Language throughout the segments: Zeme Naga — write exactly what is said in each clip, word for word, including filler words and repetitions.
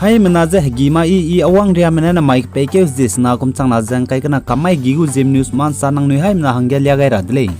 Haimena ze hegî ma i, i Awangriame ne namai kepeikeu zie sena kum changna ze ngkai kena kam mai hegî gu Zeme News ma nsa nangnui haimena hangge lia gai ra de lei.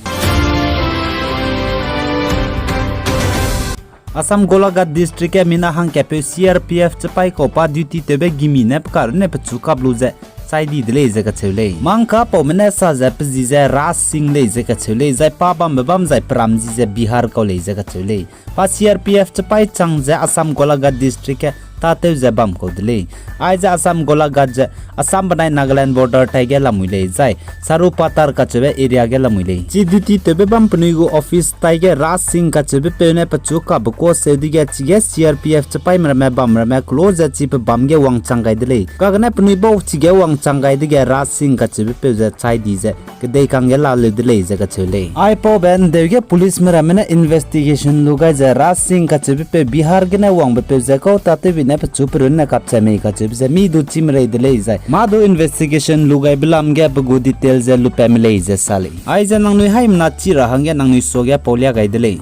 Assam Golaghat District ge mina hangkatpeu C R P F chipaî kau pa duty tewbe gimi ne pe karunne pechu kap lu ze chai di de lei ze kacheu lei. Mangka paume ne sa ze pe zi ze Raj Singh lei ze kacheu lei, zai pa bambe bam zai peram zi ze Bihar kau lei ze kacheu lei. Pa C R P F chipaî chang ze Assam Golaghat District ge tâtew ze bam kau de lei. Aize Assam Golaghat ze Assam benai Nagaland border taige lamui lei, zai Sarupathar kacheube area ge lamui lei. Chi duty tewbe bam penui gu office taige Raj Singh kacheubepeu ne pechu kabe kuâ seu dege chige C R P F chipaîme ramme bam ramme kelo ze chi pe bam ge wangchang gai de lei. Kagene penui bau chige wangchang gai dege Raj Singh kacheubepeu ze chai di ze kedeikang ge laleu de lei ze kacheu lei. Aipaube ndeu ge policeme ramme ne investigation lu gai ze Raj Singh kacheubepeu Bihar gene wangbepeu ze kau tâtewbe ne pechu perunne kapchat mei kacheube ze mi du chî merei de lei zai mâ du investigation lu gaibe lam ge pe gu detail ze lupat me lei ze sa lei. Aize nangnui haimena chi ra hangge nangnui suage pau lia gai de lei.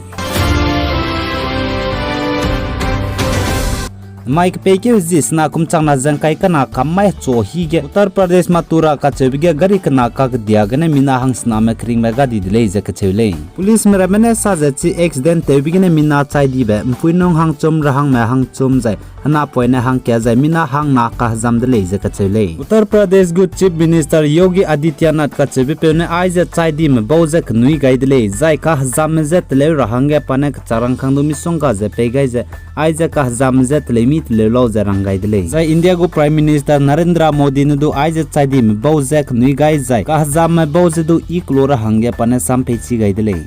Mai kepeikeu zie sena kum changna ze ngkai kena kam mai hechu hi ge Uttar Pradesh Mathura kacheube ge gari kena kakedia gene mina hangsename keringbe ga di de lei ze kacheu lei. Policeme ramme ne sa ze chi accident tewbe gene mina chai dibe mpuinung hangchum, rahangme hangchum zai henapoine hangkat zai mina hangna kahezam de lei ze kacheu lei. Uttar Pradesh gu Chief Minister Yogi Adityanath kacheubepeu ne aize chai dime bau ze kenui gai de lei, zai kahezamme je teleu ra hangge pa ne kechârangkang du misongga ze pei gai ze, aize kahezamme je teleu mi teleu lau ze rang gai de lei. Zai India gu Prime Minister Narendra Modi ne du aize chai dime bau ze kenui gai zai kahezamme bau ze du i kelo ra hangge pa ne sam peichi gai de lei.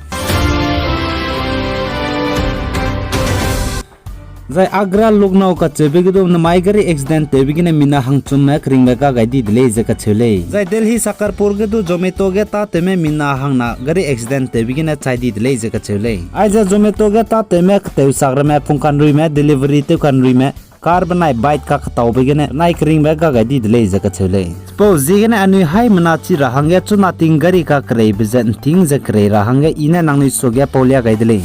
Zai Agra Lucknow kacheube ge du namai gari accident tewbe gene mina hangchumme keringbe ga gai di de lei ze kacheu lei. Zai Delhi Shakarpur ge du Zomato ge tâtewme mina hangna gari accident tewbe gene chai di de lei ze kacheu lei. Aize Zomato ge tâtewme keteu sak ramme pungkanruime delivery tewkanruime car benai bike kaketaube gene nai keringbe ga gai di de lei ze kacheu lei. Chipau ziegene anui haimena chi ra hangge chuna ting gari kakereibe ze nting ze kerei ra hangge i ne nangnui suage pau lia gai de lei.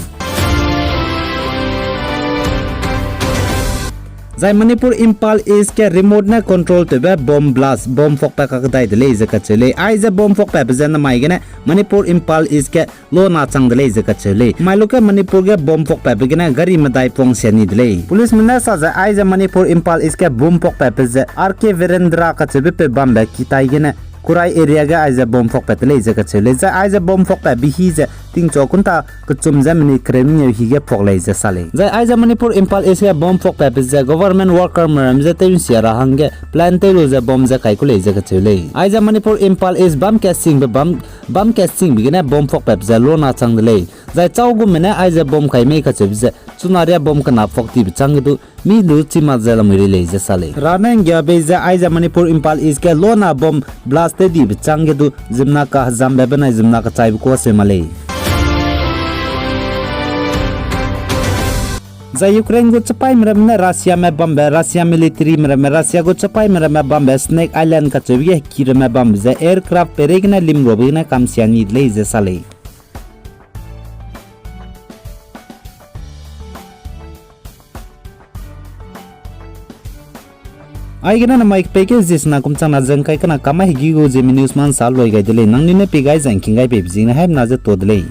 Zai Manipur Imphal East ge remote ne control tewbe bomb blast, bomb fokpat kakedai de lei ze kacheu lei. Aize bomb fokpatbe ze namai gene Manipur Imphal East ge lona chang de lei ze kacheu lei. Mai luge Manipur ge bomb fokpatbe gene gari medai puang sia ni de lei. Policeme ne sa ze aize Manipur Imphal East ge bomb fokpatbe ze R K Virendra kacheubepeu bambe kitai gene Kurai area ge aize bomb fokpat de lei ze kacheu lei. Zai aize bomb fokpatbe hi ze tingchu kunta kechum ze minute kereu mengeu hi ge fok lei ze sa lei. Zai aize Manipur Imphal East ge bomb fokpatbe ze government workerme ram ze tew nsia ra hangge plan tew lu ze bomb ze kai ku lei ze kacheu lei. Aize Manipur Imphal East bam kasingbe bam, bam kasingbe gene bomb fokpatbe ze lona chang de lei. Zai châugume ne aize bomb kai mei kacheube ze chuna ria bomb kena fok tibe chângge du mi du chî mak ze lamui rei lei ze sa lei. Rane nggiabei ze aize Manipur Imphal East ge lona bomb blast tew dibe chângge du ziemmena kahezambe benai ziemmena kechaibe kuâ seu mak lei. Zai Ukraine gu chipaîme ramme ne Russiame bambe, Russia militaryme ramme, Russia gu chipaîme ramme bambe Snake Island kacheube ge heki ramme bambe ze aircraft peireigene limruabe gene kamsia ni de lei ze sa lei. Aigene namai kepeikeu zie sena kum changna ze ngkai kena kam mai hegî gu Zeme News ma nsa loi gai de lei. Nangnui ne pie gai zai ngking gai peibe ziegene haimena ze tuâ de lei.